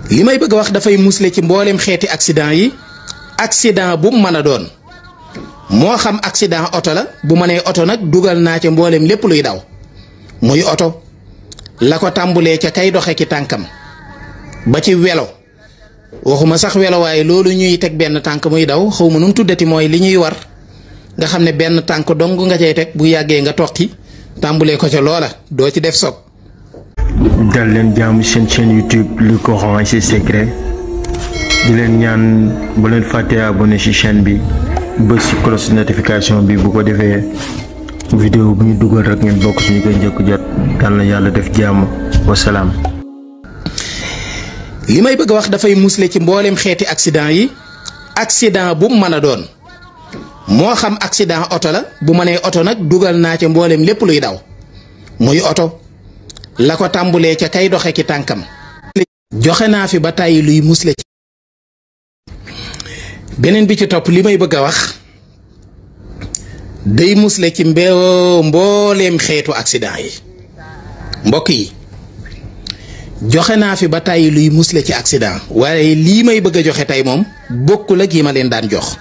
li may bëgg wax dafay musle ci mboolem xeeti accident yi. accident bu mu mën a doon moo xam accident oto la bu ma nee oto nag dugal naa ca mboolem lépp luy daw muy oto la ko tàmbulee ca kay doxe ki tànkam ba ci welo waxuma sax welo waaye loolu ñuy teg benn tànk muy daw xaw ma nu mu tuddati mooy li ñuy war nga xam ne benn tànk dong nga cay teg bu yàggee nga toqi tàmbulee ko ca loola doo ci def soog. dal leen jaamu seen chaîne YouTube Le Coran et ses secrets di leen ñaan bu leen fàttee abonné ci chaîne bi bës ci cloche notification bi bu ko defee vidéo bu ñu dugal rek ngeen bokk suñu koy njëkk jot dal na yàlla def jàmm wasalaam. li may bëgg wax dafay musle ci mboolem xeeti accident yi. accident bu mu mën a doon moo xam accident oto la bu ma nee oto nag dugal naa ca mboolem lépp luy daw muy oto la ko tàmbulee ca kay doxe ki tànkam. joxe naa fi ba tàyyi luy musle ci. beneen bi ci topp li may bëgg a wax day musle ci mbooleem xeetu accident yi mbokk yi joxe naa fi ba tàyyi luy musle ci accident waaye lii may bëgg a joxe tey moom bokkul ak yi ma leen daan jox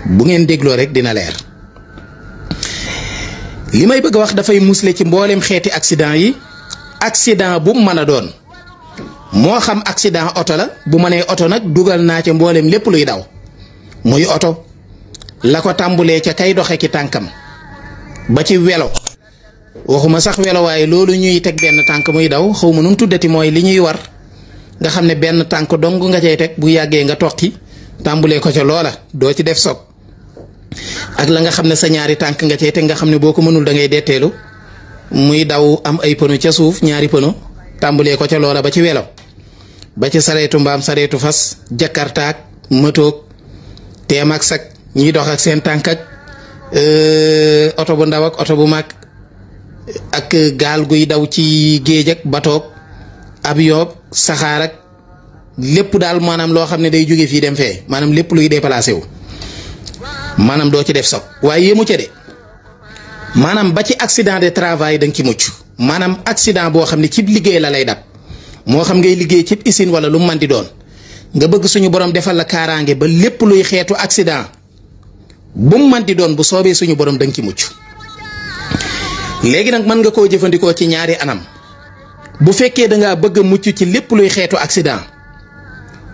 bu ngeen dégloo rek dina leer. li may bëgg a wax dafay musle ci mboolem xeeti accident yi. accident bu mu mën a doon moo xam accident oto la bu ma nee oto nag dugal naa ca mboolem lépp luy daw muy oto la ko tàmbulee ca kay doxe ki tànkam ba ci welo waxuma sax welo waaye loolu ñuy teg benn tànk muy daw xaw ma nu mu tuddati mooy li ñuy war nga xam ne benn tànk dong nga cay teg bu yàggee nga toqi tàmbulee ko ca loola doo ci def soog ak la nga xam ne sa ñaari tànk nga cay teg nga xam ne boo ko mënul da ngay detteelu muy daw am ay pëno ca suuf ñaari pëno tàmbulee ko ca loola ba ci welo ba ci sareetu mbaam sareetu fas jakartaak mëtoog teem ak sak ñiy dox ak seen tànk ak oto bu ndaw ak oto bu mag ak gaal guy daw ci géej ak batoog avion saxaar ak lépp daal maanaam loo xam ne day jóge fii dem fee maanaam lépp luy déplacé wu maanaam doo ci def soog waaye yéemu ca de maanaam ba ci accident de travail da nga ci mucc maanaam accident boo xam ne ci liggéey la lay dab moo xam ngay liggéey ci usine wala lu mu mën di doon nga bëgg suñu borom defal la kaaraange ba lépp luy xeetu accident bu mu mën di doon bu soobee suñu borom da nga ci mucc. léegi nag mën nga koo jëfandikoo ci ñaari anam bu fekkee da ngaa bëgg a mucc ci lépp luy xeetu accident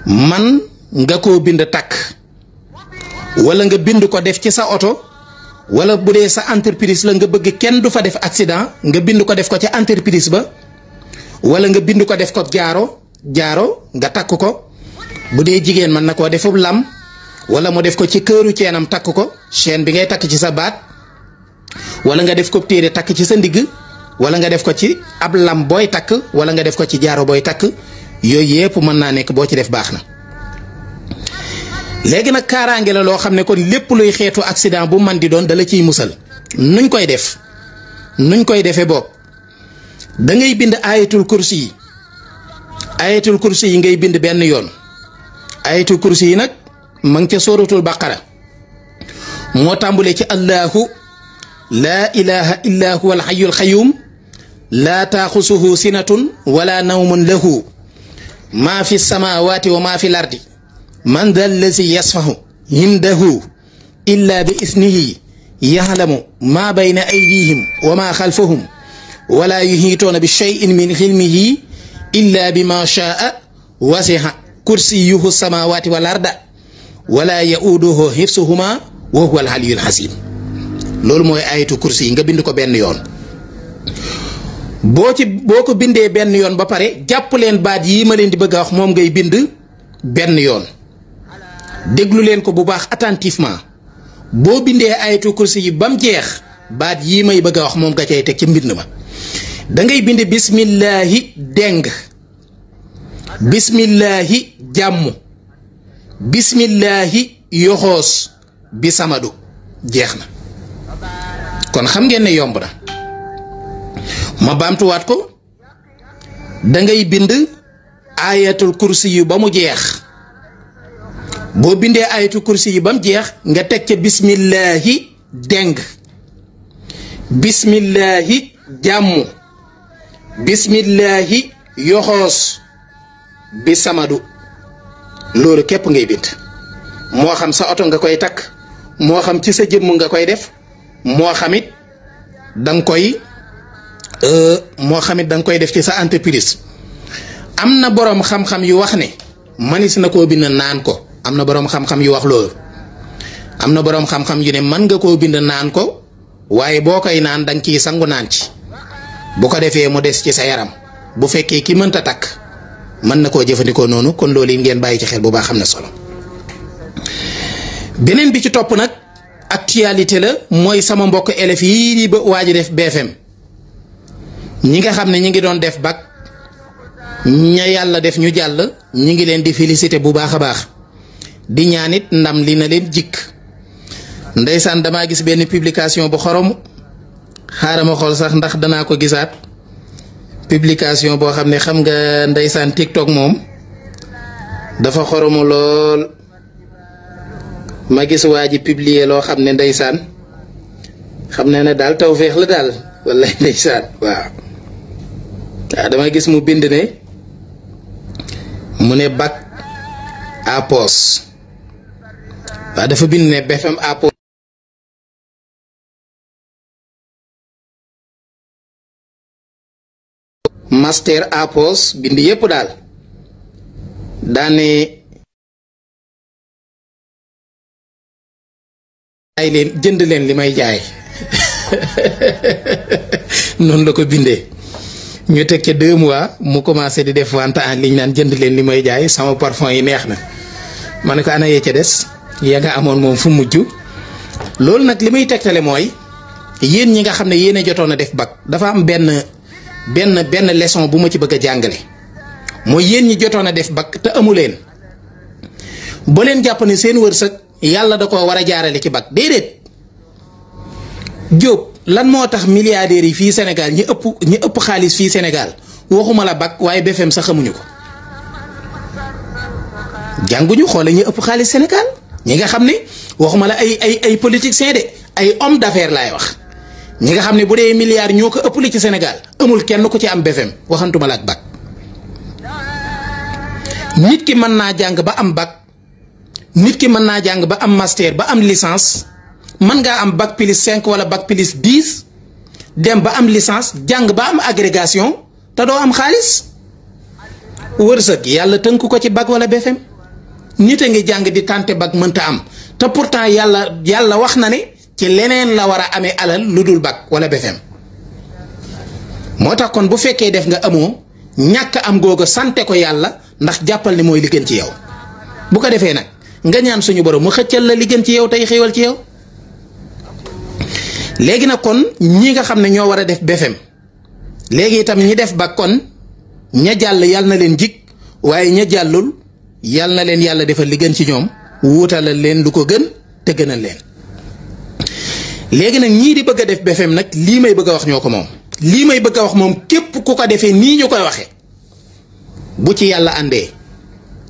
man nga koo bind takk wala nga bind ko def ci sa oto. wala bu dee sa entreprise la nga bëgg kenn du fa def accident nga bind ko def ko ca entreprise ba wala nga bind ko def ko jaaro nga takk ko bu dee jigéen mën na koo defub lam wala mu def ko ci këru ceenam takk ko chaîne bi ngay takk ci sa baat wala nga def ko téere takk ci sa ndigg wala nga def ko ci ab lam booy takk wala nga def ko ci jaaro booy takk yooyu yépp mën naa nekk boo ci def baax na. léegi nag kaaraange la loo xam ne kon lépp luy xeetu accident bu man di doon dala ciy musal nuñ koy defee boog da ngay bind ayatul kursi yi ngay bind benn yoon ayatul kursi yi nag ma ngi ca sóoratul baqara moo tàmbulee ci allahu laa ilaha illa huwa alxayyul xayyum laa taaxusuhu sinatun wala nawmun lahu maa fi samawati wa maa fi lardi man dal lazi yasfahu indahu illa bi isnihi yaxlamu maa bayna aydihim wa maa xalfahum wala yuhiituuna bi cheyin min xilmihi illa bi ma shaa wasiha kursiyuhu samawati wal arda wala yauduhu xifsuhuma wa huwa al aliyul xasim. loolu mooy ayatu kursi yi nga bind ko benn yoon boo ko bindee benn yoon ba pare jàpp leen baat yii ma leen di bëgg a wax moom ngay bind benn yoon déglu leen ko bu baax attentivement boo bindee ayatu kursi yi ba mu jeex baat yii may bëgg a wax moom nga cay teg ci mbind ma da ngay bind bismillahi deng bismillahi jàmm bismillahi yoxoos bi samadu jeex na kon xam ngeen ne yomb na ma baamtuwaat ko da ngay bind ayatul kursi yu ba mu jeex boo bindee ayatul kursi yi ba mu jeex nga teg ca bismillahi deng bismillahi jàmm bismillahi yoxoos bi samadu loolu képp ngay bind moo xam sa oto nga koy takk moo xam ci sa jëmm nga koy def moo xamit danga koy def ci sa entreprise. am na boroom xam-xam yu wax ne manis na koo bind naan ko am na boroom xam-xam yu wax loolu am na boroom xam-xam yu ne mën nga koo bind naan ko waaye boo koy naan danga ciy sangu naan ci bu ko defee mu des ci sa yaram bu fekkee ki mënta takk mën na koo jëfandikoo noonu kon loolu yi ngeen bàyyi ci xel bu baax xam na solo. beneen bi ci topp nag actualité la mooy sama mbokk élèves yii di ba waaj def BFM ñi nga xam ne ñi ngi doon def bac ña yàlla def ñu jàll ñi ngi leen di féliciter bu baax a baax di ñaanit ndam li na leen jikk. ndeysaan damaa gis benn publication bu xorom xaaral ma xool sax ndax danaa ko gisaat publication boo xam ne xam nga ndeysaan TikTok moom dafa xoromu lool. ma gis waa ji publier loo xam ne ndeysaan xam ne daal tawféex la daal wallaay ndeysaan waaw dama gis mu bind ne mu ne bac à poche waaw dafa bind ne BFM à poche master à poche bind yépp daal daane jaay leen jënd leen li may jaay noonu la ko bindee ñu teg ca 2 mois mu commencé di def vente en ligne naan jënd leen li may jaay sama parfum yi neex na ma ne ko ana yee ca des ya nga amoon moom fu mujj. loolu nag li muy tegtale mooy yéen ñi nga xam ne yéen a jotoon a def bac dafa am benn leçon bu ma ci bëgg a jàngale mooy yéen ñi jotoon a def bac te amu leen ba leen jàpp ne seen wërsëg yàlla da koo war a jaarale ci bac déedéet. Jóob lan moo tax milliardaires yi fii Sénégal ñi ëpp xaalis fii Sénégal waxuma la bac waaye BFM sax xamuñu ko jànguñu xoole ñi ëpp xaalis Sénégal ñi nga xam ne waxuma la ay politiciens de ay hommes d'affaires laay wax ñi nga xam ne bu dee milliards ñoo ko ëpp li ci Sénégal amul kenn ku ci am BFM waxantuma la ak bac. nit ki mën naa jàng ba am bac nit ki mën naa jàng ba am master ba am licence mën ngaa am bac plus 5 wala bac plus 10 dem ba am licence jàng ba am agrégation te doo am xaalis wërsëg yàlla tënk ko ci bac wala BFM nit a ngi jàng di tànte bac mënta am te pourtant yàlla wax na ne ci leneen la war a amee alal lu dul bac wala BFM. moo tax kon bu fekkee def nga amoo ñàkk am googu sante ko yàlla ndax jàppal ne mooy li gën ci yow bu ko defee nag nga ñaan suñu borom mu xëccal la li gën ci yow tey xéewal ci yow. léegi nag kon ñi nga xam ne ñoo war a def BFM léegi itam ñi def bac kon ña jàll yàlla na leen jig waaye ña jàllul yàlla na leen yàlla defal li gën ci ñoom wuutalal leen lu ko gën te gënal leen. léegi nag ñii di bëgg a def BFM nag lii may bëgg a wax ñoo ko moom lii may bëgg a wax moom képp ku ko defee nii ñu koy waxee bu ci yàlla àndee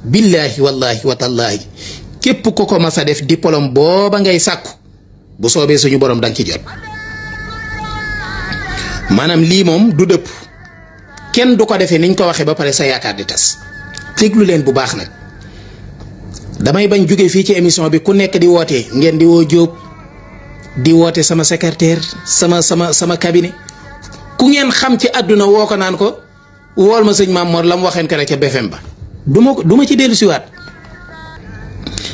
billaahi wallaahi watallaahi képp ku ko mas a def diplôme booba ngay sàkku bu soobee suñu borom danga ci jot. maanaam lii moom du dëpp kenn du ko defee niñ ko waxee ba pare sa yaakaar di tas déglu leen bu baax nag damay bañ jóge fii ci émission bi ku nekk di woote ngeen di woo Jóob di woote sama secrétaire sama cabinet ku ngeen xam ci àdduna woo ko naan ko wool ma sëñ Maam Mor la mu waxeen ko rek ca BFM ba du ma ci dellu siwaat.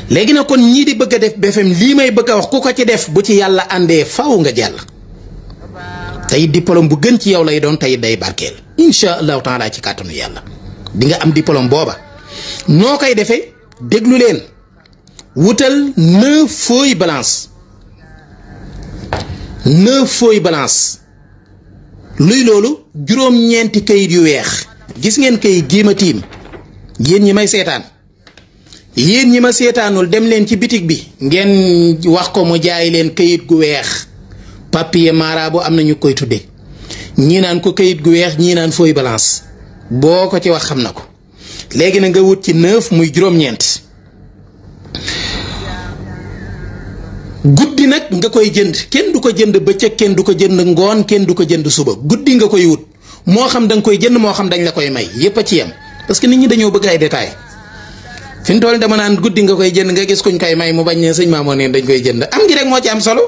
léegi nag kon ñii di bëgg a def BFM lii may bëgg a wax ku ko ci def bu ci yàlla àndee faw nga jàll tey diplôme bu gën ci yow lay doon tey day barkeel incha allahu taala ci kàttanu yàlla di nga am diplôme booba. noo koy defee déglu leen wutal 9 feuilles blanches 9 feuilles blanches luy loolu juróom-ñeenti kayit yu weex gis ngeen kayit gii ma tiim yéen ñi may seetaan. yéen ñi ma seetaanul dem leen ci bitig bi ngeen wax ko mu jaay leen kayit gu weex papier marabout am na ñu koy tudde ñii naan ko kayit gu weex ñii naan feuille blanche boo ko ci wax xam na ko. léegi na nga wut ci 9 muy juróom-ñeent guddi nag nga koy jënd kenn du ko jënd bëccëg kenn du ko jënd ngoon kenn du ko jënd suba guddi nga koy wut moo xam da nga koy jënd moo xam dañ la koy may yépp a ci yem parce que nit ñi dañoo bëgg ay détails fi mu toll dama naan guddi nga koy jënd nga gis kuñ koy may mu bañ ne sëñ Mamour neen dañ koy jënd am gi rek moo ci am solo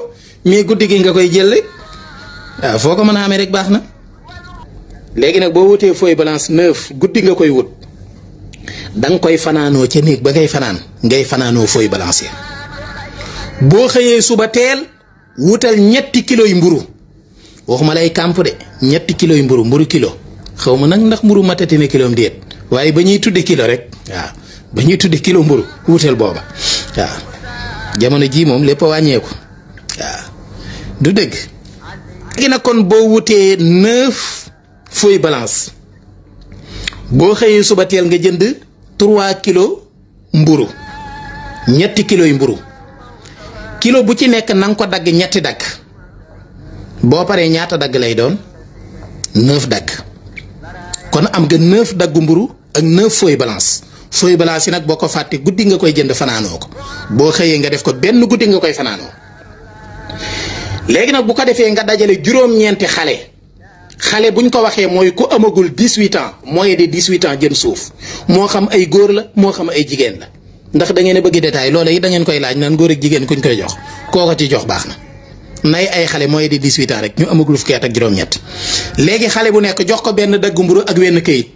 mais guddi gi nga koy jël waaw foo ko mën a amee rek baax na. léegi nag boo wutee feuille balance 9 guddi nga koy wut da nga koy fanaanoo ca néeg ba ngay fanaanoo feuille balance boo xëyee suba teel wutal 3 kilos yu mburu waxuma lay camp de 3 kilos yu mburu kilo xaw ma nag ndax mburu matati na kilo am déet waaye ba ñuy tudde kilo rek waaw ba ñuy tudde kilo mburu wutal booba waaw jamono jii moom lépp a wàññeeku waaw du dëgg. léegi nag kon boo wutee 9 feuille balance boo xëyee suba teel nga jënd 3 kilos mburu 3 kilos yu mburu kilo bu ci nekk na nga ko dagg 3 dagg boo paree ñaata dagg lay doon 9 dagg kon am nga 9 daggu mburu ak 9 feuille balance yi nag boo ko fàtte guddi nga koy jënd fanaanoo ko boo xëyee nga def ko benn guddi nga koy fanaanoo léegi nag bu ko defee nga dajale juróom-ñeenti xale buñ ko waxee mooy ku amagul 18 ans mooy de 18 ans jëm suuf moo xam ay góor la moo xam ay jigéen la ndax da ngeen a bëgg détail loola yi da ngeen koy laaj naan góor ak jigéen kuñ koy jox kooko ci jox baax na nay ay xale mooy de 18 ans rek ñu amagul fukki at ak juróom-ñett léegi xale bu nekk jox ko benn daggu mburu ak wenn këyit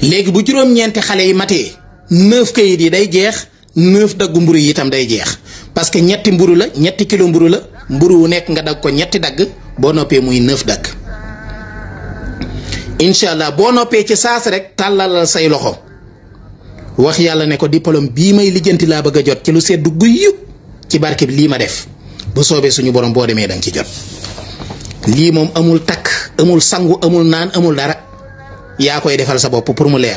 léegi bu juróom-ñeenti xale yi matee 9 këyit yi day jeex 9 daggu mburu yi itam day jeex parce que 3 mburu la 3 kilo mburu la mburu wu nekk nga dagg ko 3 dagg boo noppee muy 9 dagg incha allah boo noppee ci saas rek tàllalal say loxo wax yàlla ne ko diplôme bii may lijjanti laa bëgg a jot ci lu sedd guy ci barke bi lii ma def bu soobee suñu borom boo demee danga ci jot lii moom amul takk amul sangu amul naan amul dara yaa koy defal sa bopp pour mu leer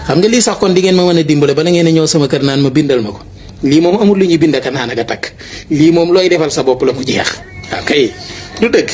xam nga lii sax kon di ngeen ma mën a dimbale bala ngeen a ñëw sama kër naan ma bindal ma ko lii moom amul lu ñuy bind ak naan ak a takk lii moom looy defal sa bopp la mu jeex waaw kay du dëgg.